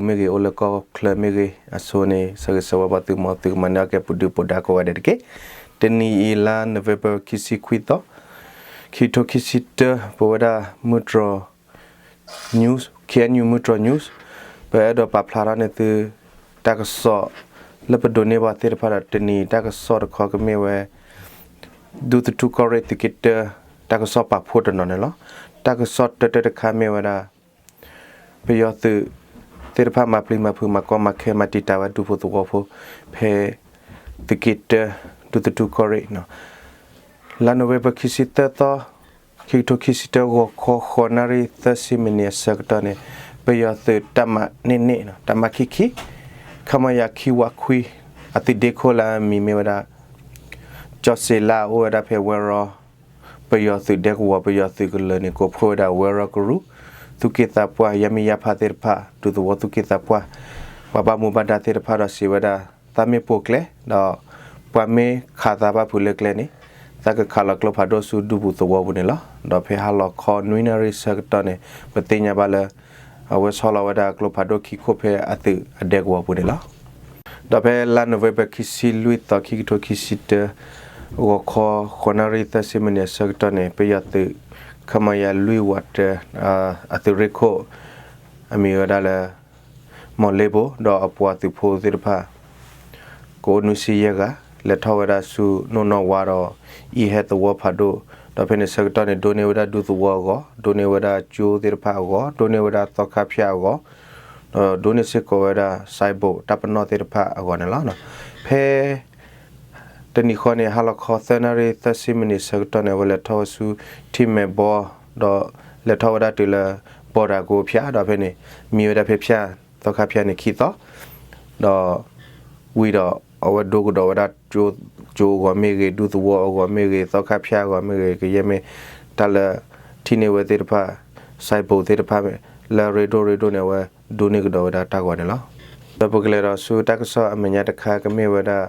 ပှၤလၢအိၣ်လၢကီၢ်ပူၤမ့ၢ်ဂ့ၤ အိၣ်လၢကီၢ်ချၢမ့ၢ်ဂ့ၤ အဆိန့ၣ် ဆၢဂ့ၤဆၢဝါဘၣ်သု မ်သုကမၤန့ၢ်အီၣ်ကဲပဒုၣ်ပဒါကိးဂၤဒဲးတက့ၢ်. တနံၤအံၤလါ November ခံဆံခွံသီ ခံကထိခံဆံတၢ ပဝဲဒၣ်မုၢ်တြီၤ news, KNU မုၢ်တြီၤ news ပအဲၣ်ဒိးပာ်ဖျါထီၣ်န့ၢ်သု တၢ်ကစီၣ်လၢပဒိးန့ၢ်ဘၣ်သ့ၣ်တဖၣ်ဒီး တနံၤတၢ်ကစီၣ်တခီကမ့ၢ်ဝဲ ဒူသထူကီၢ်ရ့ၣ်သုးက့တၢ တၢ်ကစီၣ်ပာ်ဖှိၣ်တနီၤန့ၣ်လီၤ. တၢ်ကစီၣ်တၢတၢတခါမ့ၢ်ဝဲဒၣ် ပယီၤသုးသ့ၣ်တဖၣ်မၤပျံၤမၤဖုး မၤကီမၤခဲ မၤတံာ်တာ်ဝဲဒူဖိသဝီဖိ ဖဲသုးက့တၢ ဒူသထူကီၢ်ရ့ၣ် လါ November ခံဆံသၢသီ ခံကထိခံဆံတၢ ဂီၤခီ ဃိးနၣ်ရံၣ် သၢဆံမံးနံးအဆၢကတီၢ်န့ၣ် ပယီၤသုးတၢ်မၤန့ၢ်န့ၢ် တၢ်မၤခံခံ ခမရ ခံဝးခွံ အသုးဒ့ခိၣ်လၢအမံၤမ့ၢ်ဝဲဒၣ် ကၠီစ့လး အိၣ်ဝဲဒၣ်ဖဲဝဲရီ ပယီၤသုးဒဲကဝီၤ ပယီၤသုးကလၢၤန့ၣ် ကိးဖှိၣ်ဝဲဒၣ်ဝဲရီကရူၢ် သူၣ်က့သးပှၢ် ယါမံယါဖးသ့ၣ်တဖၣ် ဒူသဝီသူၣ်က့သးပှၢ် ပှၤဘၣ်မူဘၣ်ဒါသ့ၣ်တဖၣ်ဒီးစံးဝဲဒၣ် သးမ့ၢ်ပိာ်ကျဲ ဒီးပှၤမ့ၢ်ခးသးဘၣ်ဖုးလၢကျဲန့ၣ် သးကခးလီၤကျိဖးဒိၣ်ဆူဒူပူၤသဝီပူၤန့ၣ်လီၤ. ဒီးဖဲဟါလီၤခီနွံနၣ်ရံၣ်ဆၢကတီၢ်န့ၣ် ပသ့ၣ်ညါဘၣ်လၢ အဝဲဆီလီၤဝဲဒၣ်ကျိဖးဒိၣ်ခံခိၣ်ဖဲအသုးအဒဲကဝီၤပူၤန့ၣ်လီၤ. ဒီးဖဲလါ November ခံဆံလွံၢ်သီ ခံကထိခံဆံတၢ ဂီၤခီ ဃိးနၣ်ရံၣ် သၢဆံမံးနံးအဆၢကတီၢ်န့ၣ် ပယီၤသုး ခမရ လွံၢ်ဝးတၢ အသုးရ့ၣ်ခိၣ် အမံၤဝဲဒၣ်လၢ မီၢ်လ့ဘိ ဒီးအပှၤသုးဖိသ့ၣ်တဖၣ် ကအိၣ်နွံဆံယဲၢ်ဂၤ လဲၤထီၣ်ဝဲဒၣ်ဆူနိၣ်နီၢ်ဝါဒီး အံၤဟဲသဝီဖးဒိၣ် ဒီးဖဲန့ၣ်ဆၢကတီၢ်န့ၣ် ဒိးန့ၢ်ဝဲဒၣ်ဒူသဝီအဂီၢ် ဒိးန့ၢ်ဝဲဒၣ်ကၠိသ့ၣ်တဖၣ်အဂီၢ် ဒိးန့ၢ်ဝဲဒၣ်သီခါဖၠၣ်အဂီၢ် ဒီးဒိးန့ၢ်စ့ၢ်ကီးဝဲဒၣ် စဲးဘိး တၢ်ပနီၣ်သ့ၣ်တဖၣ်အဂီၢ်န့ၣ်လီၤ. ဖဲ တနံၤဃီန့ၣ် ဟါလီၤခီသၢနၣ်ရံၣ် သၢဆံမံးနံးဆၢကတီၢ်န့ၣ် အဝဲလဲၤထီၣ်ဝဲဆူထံမဲာ်ဘီ ဒီးလဲၤထီၣ်ဝဲဒၣ်တုၤလၢ border ကိဖၠၣ် ဒီးဖဲန့ၣ် မံဝဲဒၣ်ဖဲဖၠၣ် သီခါဖၠၣ်န့ၣ်ခံသီ ဒီး ဝံၤဒီးအဝဲဒိကဒီးဝဲဒၣ် ကၠိအဂီၢ်မ့ၢ်ဂ့ၤ ဒူသဝီအဂီၢ်မ့ၢ်ဂ့ၤ သီခါဖၠၣ်အဂီၢ်မ့ၢ်ဂ့ၤ ကယဲၢ်မ့ၢ် တၢ်လၢ ထံၣ်န့ၢ်ဝဲသ့ၣ်တဖၣ် စဲးဘိးသ့ၣ်တဖၣ် လၢရ့ဒိၣ်ရ့ဒိၣ်န့ၣ် အဝဲဒိးန့ၢ်ကဒီးဝဲဒၣ်တၢ်ဂီၤန့ၣ်လီၤ. ဒီးပကလဲၤဒီးဆူတၢ်ကစီၣ်အမဲာ်ညါတခါကမ့ၢ်ဝဲဒၣ်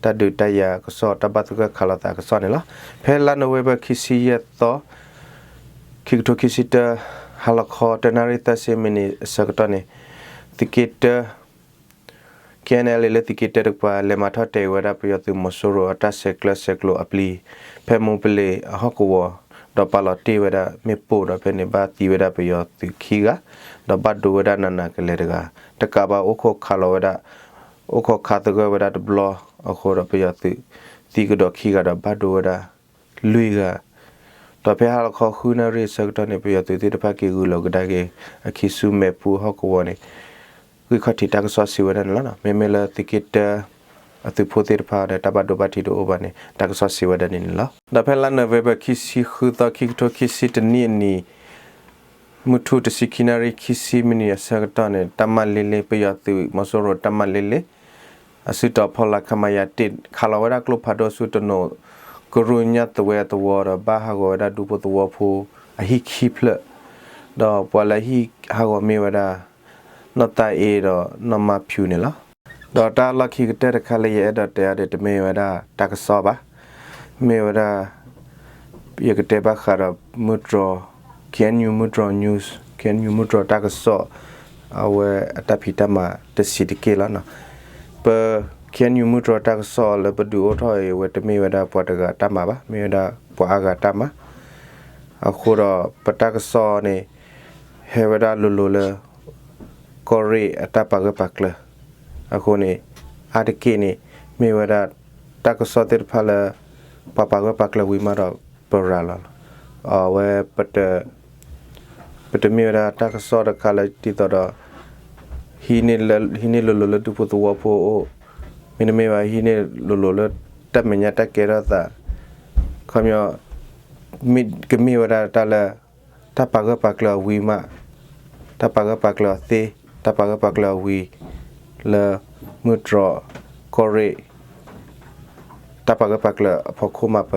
တၢ်ဒုးတၢ်ယၤကစီၣ် တၢ်ဘၣ်သဂၢၢ်ခးလိာ်သးကစီၣ်န့ၣ်လီၤ. ဖဲလါ November ခံဆံယဲၢ်သီ ခံကထိခံဆံတၢ ဟါလီၤခီတနၣ်ရံၣ် သၢဆံမံးနံးအဆၢကတီၢ်န့ၣ် သုးက့တၢ KNLA လၢသုးက့တၢတကပၤ လဲၤမၤထီၣ်တဲာ်ဝဲဒၣ်ပယီၤသုးမီၤစိရိၤအတၢ်ဆဲးကျၢဆဲးကျိးအပျံၤ ဖဲမိၢ်ပလ့ၤအဟီၣ်ကဝီၤ ဒီးပာ်လီၤတ့ၢ်ဝဲဒၣ်မ့ၣ်ပိၢ်ဒီးဖဲန့ၣ် ဘၣ်သံဝဲဒၣ်ပယီၤသုးခံဂၤ ဒီးဘၣ်ဒိဝဲဒၣ်နးနးကလဲာ်တဂၤ တကးဘၣ်အိၣ်ခိးခးလီၤဝဲဒၣ် အိၣ်ခိးခးသဂၢၢ်ဝဲဒၣ်တဘျီအဃိဒီးပယီၤသုးသံကဒီးခံဂၤဒီးဘၣ်ဒိဝဲဒၣ် လွံၢ်ဂၤ ဒီးဖဲဟါလီၤခီဃုနၣ်ရံၣ်အဆၢကတီၢ်န့ၣ် ပယီၤသုးသ့ၣ်တဖၣ်က့ၤဂုာ်လီၤကဒါက့ၤအခံဆူမဲာ်ပူၤဟီၣ်ကဝီၤန့ၣ် ဂံၢ်ခီၣ်ထံးတၢ်ကစီၣ်စံးဝဲဒၣ်န့ၣ်လီၤ. မ့မ့ၢ်လၢသုးက့တၢ အသုးဖိသ့ၣ်တဖၣ်ဒီးတၢ်ဘၣ်ဒိဘၣ်ထံးတအိၣ်ဘၣ်န့ၣ် တၢ်ကစီၣ်စံးဝဲဒၣ်န့ၣ်န့ၣ်လီၤ. ဒီးဖဲလါ November ခံဆံဃုသီ ခံကထိခံဆံတနံၣ်အနံၤ မုၢ်ထူၣ်တဆံခံနၣ်ရံၣ် ခံဆံမံးနံးအဆၢကတီၢ်န့ၣ် တၢ်မၤလ့လ့ ပယီၤသုးမီၤစိရိၤတၢ်မၤလ့လ့ အစုတီၤဖီလာ် ခမရ တ့ၢ်ခးလီၤဝဲဒၣ်ကျိဖးဒိၣ်ဆူတနိးကရူၢ်ညၣ်သဝဲသဝီဒီး ဘၣ်ဟးဂီၤဝဲဒၣ်ဒူဖိသဝီဖိအဟံၣ်ခံဖျၢၣ် ဒီးပှၤလၢအဟံၣ်ဟးဂီၤမ့ၢ်ဝဲဒၣ် နီၢ်သးအ့ဒီးနီၢ်မါဖၠူးန့ၣ်လီၤ. ဒီးတၢ်လီၢ်ခံကတၢၢ်တခါလၢယအဲၣ်ဒိးတဲအီၤဒီး တမ့ၢ်ဝဲဒၣ်တၢ်ကစီၣ်ဘၣ်, မ့ၢ်ဝဲဒၣ် ယကတဲဘၣ်ဃးဒီးမုၢ်တြီၤ KNU မုၢ်တြီၤ news, KNU မုၢ်တြီၤတၢ်ကစီၣ် အဝဲအတၢ်ဖံးတၢ်မၤတဆံးတက့ၢ်လီၤ. ပ KNU မုၢ်တြီၤတၢ်ကစီၣ်လၢပဒုးအိၣ်ထီၣ်အံၤ အဝဲတမ့ၢ်ဝဲဒၣ်ပှၤတဂၤတၢ်မၤဘၣ်, မ့ၢ်ဝဲဒၣ်ပှၤအါဂၤတၢ်မၤ, အဃိဒီးပတၢ်ကစီၣ်န့ၣ် ဟဲဝဲဒၣ်လိၤလိၤလၢ ကီၢ်ရ့ၣ်အတၢ်ပာ်ဂၢၢ်ပာ်ကျၢၤ, အဃိန့ၣ် အါတက့ၢ်န့ၣ် မ့ၢ်ဝဲဒၣ်တၢ်ကစီၣ်သ့ၣ်တဖၣ်လၢ ပှၤပာ်ဂၢၢ်ပာ်ကျၢၤဝံၤမးဒီး ပရၤလီၤလီၤ. အဝဲ ပတမ့ၢ်ဝဲဒၣ်တၢ်ကစီၣ်တခါလၢဒ်သိးဒီး ဟံးန့ၢ်လိၤလိၤလၢဒူဖိသဝီဖိအအိၣ်, မ့တမ့ၢ်ဘၣ် ဟံးန့ၢ်လိၤလိၤလၢတၢ်မဲာ်ညါတၢ်ကဲထီၣ်သး, ခီပညီ ကမ့ၢ်ဝဲဒၣ်တၢ်လၢ တၢ်ပာ်ဂၢၢ်ပာ်ကျၢၤအဝံၤမး, တၢ်ပာ်ဂၢၢ်ပာ်ကျၢၤအသ့, တၢ်ပာ်ဂၢၢ်ပာ်ကျၢၤအဝံၤ လၢမုၢ်တြီၤ ကီၢ်ရ့ၣ် တၢ်ပာ်ဂၢၢ်ပာ်ကျၢၤအဖီခိၣ်မး ပ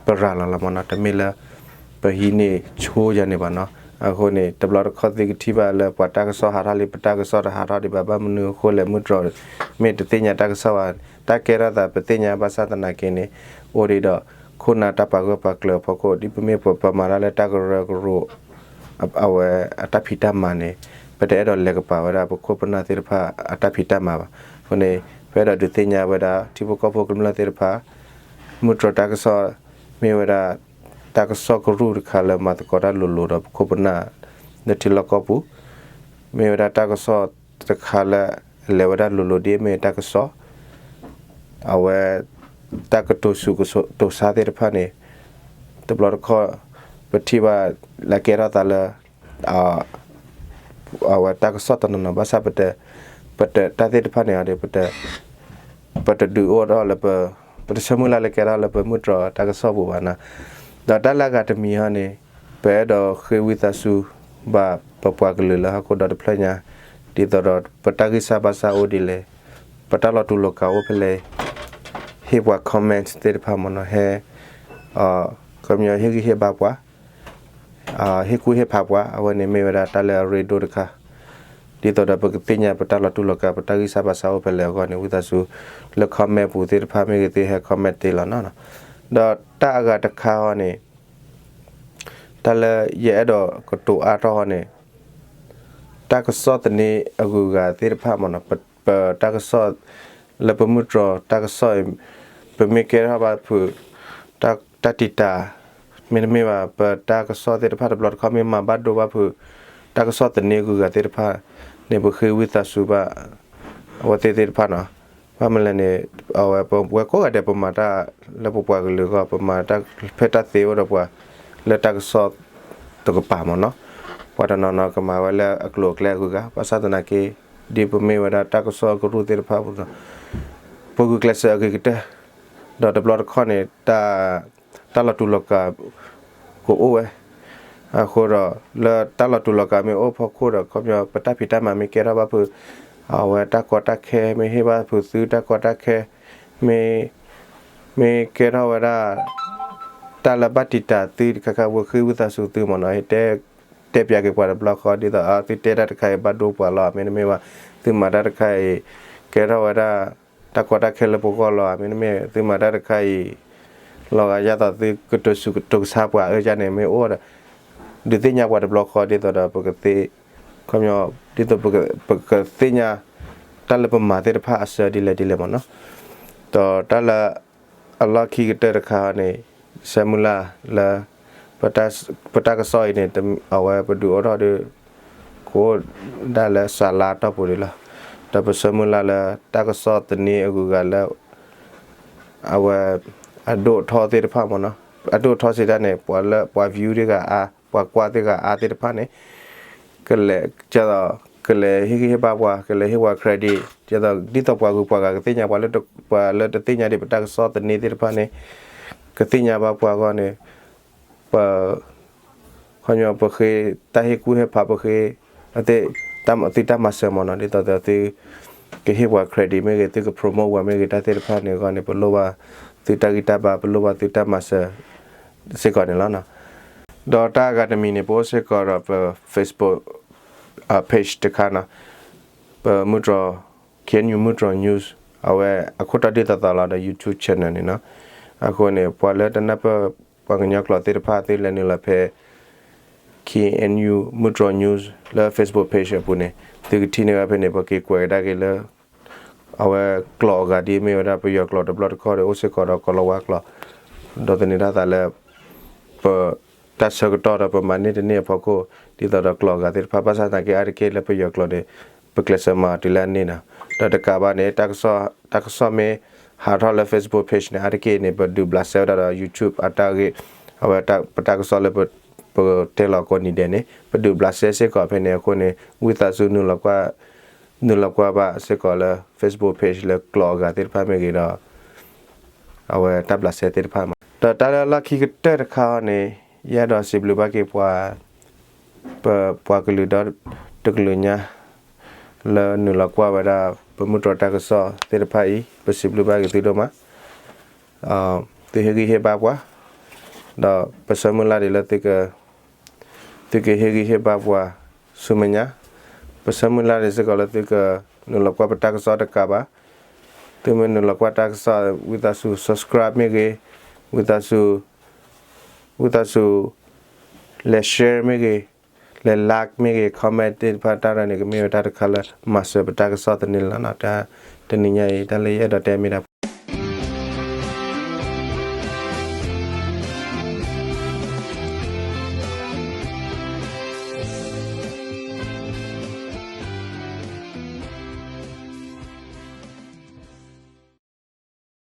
ပရၤလီၤလီၤမးနီၤ, တမ့ၢ်လၢ ပဟံးန့ၢ်ဆိယၤန့ၣ်ဘၣ်နီၤ. အဃိန့ၣ် တဘျီတခီၣ်သုကထံၣ်ဘၣ်လၢပှၤတၢ်ကစီၣ်ဟးထီၣ်လံ ပတၢ်ကစီၣ်တဟးထီၣ်ဒံးဘၣ်, ဘၣ်မနုၤအဃိလဲၣ် မုၢ်တြီၤ မ့ၢ်တသ့ၣ်ညါတၢ်ကစီၣ်ဘၣ်, တၢ်ကဲထီၣ်သးပသ့ၣ်ညါဘၣ်ဆၣ်သနာ်က့န့ၣ် အိၣ်ဒံးဒီး ခိၣ်နၢ်တၢ်ပာ်ဂၢၢ်ပာ်ကျၢၤအဖီခိၣ် ဒ်ပမ့ၢ်ပမၤတၢ်လၢတၢ်ကရၢကရိ အဝဲအတၢ်ဖံးတၢ်မၤန့ၣ် ပတအဲၣ်ဒိးလဲၤကပၤဝဲဒၣ်ပခိၣ်ပနၢ်သ့ၣ်တဖၣ်အတၢ်ဖံးတၢ်မၤဘၣ်. အဃိန့ၣ် ပအဲၣ်ဒိးဒုးသ့ၣ်ညါဝဲဒၣ် ထံဖိကီၢ်ဖိကမျၢၢ်သ့ၣ်တဖၣ် မုၢ်တြီၤတၢ်ကစီၣ် မ့ၢ်ဝဲဒၣ် တၢ်ကစီၣ်ကရူၢ်တခါလၢမၤသကိးတၢ်လိၤလိၤဒီးပခိၣ်ပနၢ် လၢထံလီၢ်ကီၢ်ပူၤ, မ့ၢ်ဝဲဒၣ်တၢ်ကစီၣ်တခါလၢ လဲၤဝဲဒၣ်လိၤလိၤဒ်မ့ၢ်တၢ်ကစီၣ် အဝဲ တၢ်ကတိၤဆူၣ်ကတိၤဆါသ့ၣ်တဖၣ်န့ၣ် တဘျီတခီၣ် ပထံၣ်ဘၣ်လၢကဲထီၣ်သးလၢ အဝဲတၢ်ကစီၣ်တနီၤနီၤ ဘၣ်ဆၣ် ပတ တၢ်သ့ၣ်တဖၣ်န့ၣ်ဒီး ပတဒုးအိၣ်ထီၣ်လၢပ ပတဆၢမုၢ်လၢ်လၢကဲထီၣ်လၢပမုၢ်တြီၤတၢ်ကစီၣ်ပူၤဘၣ်နီၤ. ဒီးတၢ်လၢအဂၤတမံၤဟီန့ၣ် ပအဲၣ်ဒိးဃ့ဝံသးစူၤဘၣ်ပပှၤကလုာ်လၢဟီၣ်ခိၣ်ဒီတဖျၢၣ်ညါ ဒ်သိးဒီးပတၢ်ဂံၢ်စၢ်ဘါစၢ်အိၣ်ဒ်လဲၣ်, ပတၢ်လီၤတူာ်လီၤကာ်အိၣ်ဖဲလဲၣ်, ဟ့ၣ်ပှၤ comment သ့ၣ်တဖၣ်မ့ၢ်နီၤ ဟဲ ခီပညီဟ့ၣ်ဂံၢ်ဟ့ၣ်ဘါပှၤ ဟ့ၣ်ကူၣ်ဟ့ၣ်ဖးပှၤ အဝဲန့ၣ်မ့ၢ်ဝဲဒၣ်တၢ်လၢအရ့ဒိၣ်တခါ, ဒ်သိးဒီးပကသ့ၣ်ညါပတၢ်လီၤတူာ်လီၤကာ် ပတၢ်ဂံၢ်စၢ်ဘါစၢ်အိၣ်ဖဲလဲၣ်အဂီၢ်န့ၣ် ဝံသးစူၤ လၢ comment ပူၤသ့ၣ်တဖၣ်မ့ၢ်ဂ့ၤ သုဟဲ comment တ့ၢ်လီၤနီၤ. ဒီးတၢ်အဂၤတခါဟီန့ၣ် တၢ်လၢယအဲၣ်ဒိးကတိၤအါထီၣ်ဟီန့ၣ် တၢ်ကစီၣ်သန့အဂုၤအဂၤသ့ၣ်တဖၣ်မ့ၢ်နီၤ ပတၢ်ကစီၣ် လၢပမုၢ်တြီၤတၢ်ကစီၣ်အံၤ ပမ့ၢ်ကဲထီၣ်ဘၣ်ဖုး တၢ်တံာ်တာ် မ့တမ့ၢ်ဘၣ် ပတၢ်ကစီၣ်သ့ၣ်တဖၣ်တဘျီတခီၣ်မ့ၢ်မၤဘၣ်ဒိဘၣ်ဖုး တၢ်ကစီၣ်သန့အဂုၤအဂၤသ့ၣ်တဖၣ်န့ၣ် ပဃ့ဝံသးစူၤဘၣ် အဝဲသ့ၣ်သ့ၣ်တဖၣ်နီၤ. ဘၣ်မနုၤလဲၣ်န့ၣ် အဝဲပဝဲကိးဂၤဒဲးပမၤတၢ်လၢပပှၤကလုာ်အဂီၢ် ပမၤတၢ်ဖဲတၢ်သ့အိၣ်ဒီးပှၤ လၢတၢ်ကစီၣ်တကပၤမ့ၢ်နီၤ. ပှၤတနီၤနီၤကမၤဝဲလၢအကျိၤအကျဲအဂုၤအဂၤ ဘၣ်ဆၣ်သနာ်က့ ဒ်ပမ့ၢ်ဝဲဒၣ်တၢ်ကစီၣ်ကရူၢ်သ့ၣ်တဖၣ်ပူၤနီၤ ပဂုာ်ကျဲးစၢးအဂ့ၤကတၢၢ် ဒီးတဘျီတခီၣ်န့ၣ် တၢ်လီၤတူာ်လီၤကာ်ကအိၣ်ဝဲ အဃိဒီး လၢတၢ်လီၤတူာ်လီၤကာ်မ့ၢ်အိၣ်ဖီခိၣ်ဒီး ခီပညီ ပတၢ်ဖံးတၢ်မၤမ့ၢ်ကဲထီၣ်ဘၣ်ဖုး အဝဲတၢ်ကီတၢ်ခဲ မ့ၢ်ဟ့ၣ်ဘၣ်ဖုးသုတၢ်ကီတၢ်ခဲ မ့ၢ် မ့ၢ်ကဲထီၣ်ဝဲဒၣ် တၢ်လၢဘၣ်တံာ်တာ်သုတခါခါ ပဃ့ဝံသးစူၤသုမ့ၢ်နီၤ တဲ တဲပျးက့ၤပှၤတဘျီဃီ ဒ်သိး သုတဲတၢ်တခါအံၤဘၣ်ဒိပှၤလီၤ မ့တမ့ၢ်ဘၣ် သုမၤတၢ်တခါအံၤ ကဲထီၣ်ဝဲဒၣ် တၢ်ကီတၢ်ခဲလၢပဂီၢ်လီၤ မ့တမ့ၢ် သုမၤတၢ်တခါအံၤ လီၤဂာ်ယါသိးသုကတိၤဆူၣ်ကတိၤဆါပှၤအၢယါန့ၣ် မ့ၢ်အိၣ်ဒီး ဒုးသ့ၣ်ညါပှၤတဘျီဃီ ဒ်သိးဒီးပကသ့ ခီပညီ ဒ်သိးပကသ့ၣ်ညါ တၢ်လၢပမၤသ့ၣ်တဖၣ်အဆၢဒ်လဲၣ်ဒ်လဲၣ်မ့ၢ်နီၤ. ဒီးတၢ်လၢ အလီၢ်ခံကတၢၢ်တခါန့ၣ် ဆၢမုၢ်လၢ်လၢ ပတၢ်ကစီၣ်အံၤန့ၣ် အဝဲပဒုးအိၣ်ထီၣ်ဒီး ကအိၣ်ဒၣ်လၢစှၤလါအတီၢ်ပူၤဒံးလီၤ. ဒီးပဆၢမုၢ်လၢ်လၢတၢ်ကစီၣ်သန့အဂုၤအဂၤလၢ အဝဲ အဒိၣ်အထီသ့ၣ်တဖၣ်မ့ၢ်နီၤ အဒိၣ်အထီစံးတၢ်န့ၣ် ပှၤလၢပှၤ view သ့ၣ်ဂၤအါ ပှၤကွၢ်သ့ၣ်ဂၤအါသ့ၣ်တဖၣ်န့ၣ် ကလဲၤ ကလဲၤဟ့ၣ်ဂံၢ်ဟ့ၣ်ဘါပှၤ ကလဲၤဟ့ၣ်ပှၤ credit ဒ်သိးပှၤဂုၤပှၤဂၤကသ့ၣ်ညါ ပှၤလၢတသ့ၣ်ညါဒံးပတၢ်ကစီၣ်သန့သ့ၣ်တဖၣ်န့ၣ် ကသ့ၣ်ညါဘၣ်ပှၤအဂီၢ်န့ၣ် ပ ခီပညီပဃ့တၢ်ဟ့ၣ်ကူၣ်ဟ့ၣ်ဖး ပဃ့ သုတၢ်မၤစၢၤမ့ၢ်နီၤ ဒ်သိးသု ကဟ့ၣ်ပှၤ credit မ့ၢ်ဂ့ၤ သုက promote ပှၤမ့ၢ်ဂ့ၤ တၢ်သ့ၣ်တဖၣ်န့ၣ်အဂီၢ်န့ၣ် ပလိၣ်ဘၣ်သုတၢ်ဂံၢ်တၢ်ဘါ ပလိၣ်ဘၣ်သုတၢ်မၤစၢၤစ့ၢ်ကီးန့ၣ်လီၤ. ဒီးတၢ်အဂၤတမံၤန့ၣ် ပအိၣ်စ့ၢ်ကီးဒီးပ Facebook page တခါနီၤ ပမုၢ်တြီၤ KNU မုၢ်တြီၤ news အဝဲအခိၣ်တီဒ်သိးသိးလီၤဒီး YouTube channel န့ၣ်နီၤ. အဃိန့ၣ် ပှၤလၢတနၢ်ပၢၢ်ပှၤကညီကျိာ်သ့ၣ်တဖၣ် သုလဲၤနုာ်လီၤဖဲ KNU မုၢ်တြီၤ news လၢ Facebook page အပူၤန့ၣ် သုကထံၣ်န့ၢ်ဝဲဖဲန့ၣ် ပက့ၤကွဲးကဒါက့ၤလၢ အဝဲကျိာ်အဂၤဒ်မ့ၢ်ဝဲဒၣ်ပယီၤကျိာ်တဘျီတခီၣ်ဒီး အိၣ်စ့ၢ်ကီးဒီးကီၢ်လီၤဝါကျိာ် ဒီးသန့ၤတၢ်သးလၢ ပ တၢ်ဆၢကတီၢ်ဒီးပမၤန့ၢ်တန့ၢ်အဖီခိၣ် ဒ်သိးဒီးကျိာ်အဂၤသ့ၣ်တဖၣ် ဘၣ်ဆၣ်သနာ်က့အါတက့ၢ်လၢပယီၤကျိာ်န့ၣ် ပကျဲးစၢးမၤတုၤလၢအန့ၣ်နီၤ. ဒီးတကးဘၣ်န့ၣ် တၢ်ကစီၣ်မ့ၢ်ဟးထီၣ်လၢ Facebook page န့ၣ် အါတက့ၢ်န့ၣ် ပဒုးဘျးစဲဝဲဒၣ်ဒီး YouTube အတၢ်ဂ့ၢ် အဝဲပတၢ်ကစီၣ်လၢ ပတဲလီၤကိးနံၤဒဲးန့ၣ် ပဒုးဘျးစဲစ့ၢ်ကီးဖဲန့ၣ်အဃိန့ၣ် ဝံသးစူၤ နုာ်လီၤကွၢ်ဘၣ်စ့ၢ်ကီးလၢ Facebook page လၢကျိာ်အဂၤသ့ၣ်တဖၣ်မ့ၢ်ဂ့ၤဒီး အဝဲတၢ်ဘျးစဲသ့ၣ်တဖၣ်မး ဒီးတၢ်လၢလီၢ်ခံကတၢၢ်တခါအံၤန့ၣ် ယအဲၣ်ဒိးစံးဘျုးဘၣ်က့ၤပှၤ ပပှၤကလုာ်ဒီတကလုာ်ညါ လၢနုာ်လီၤကွၢ်ဝဲဒၣ် ပမုၢ်တြီၤတၢ်ကစီၣ်သ့ၣ်တဖၣ်အံၤ ပစံးဘျုးဘၣ်က့ၤသုဒိၣ်မး သုဟ့ၣ်ဂံၢ်ဟ့ၣ်ဘါပှၤ ဒီးပဆၢမုၢ်လၢ်ဒံးလၢ သုကဟ့ၣ်ဂံၢ်ဟ့ၣ်ဘါပှၤဆူမဲာ်ညါ ပဆၢမုၢ်လၢ်ဒံးစ့ၢ်ကီးလၢသုကနုာ်လီၤကွၢ်ပတၢ်ကစီၣ်တကးဘၣ် သုမ့ၢ်နုာ်လီၤကွၢ်တၢ်ကစီၣ် ဝံသးစူၤ subscribe မ့ၢ်ဂ့ၤ ဝံသးစူၤ ဝံသးစူၤ လဲၤ share မ့ၢ်ဂ့ၤ လဲၤ like မ့ၢ်ဂ့ၤ comment သ့ၣ်တဖၣ်တၢ်ရဲၣ်န့ၣ် ကမ့ၢ်ဝဲတၢ်တခါလၢ မၤစၢၤပတၢ်ကစီၣ်သန့လီၤနီၤ. တနံၤညါအံၤ တၢ်လၢယအဲၣ်ဒိးတဲမ့ၢ်ဒၣ်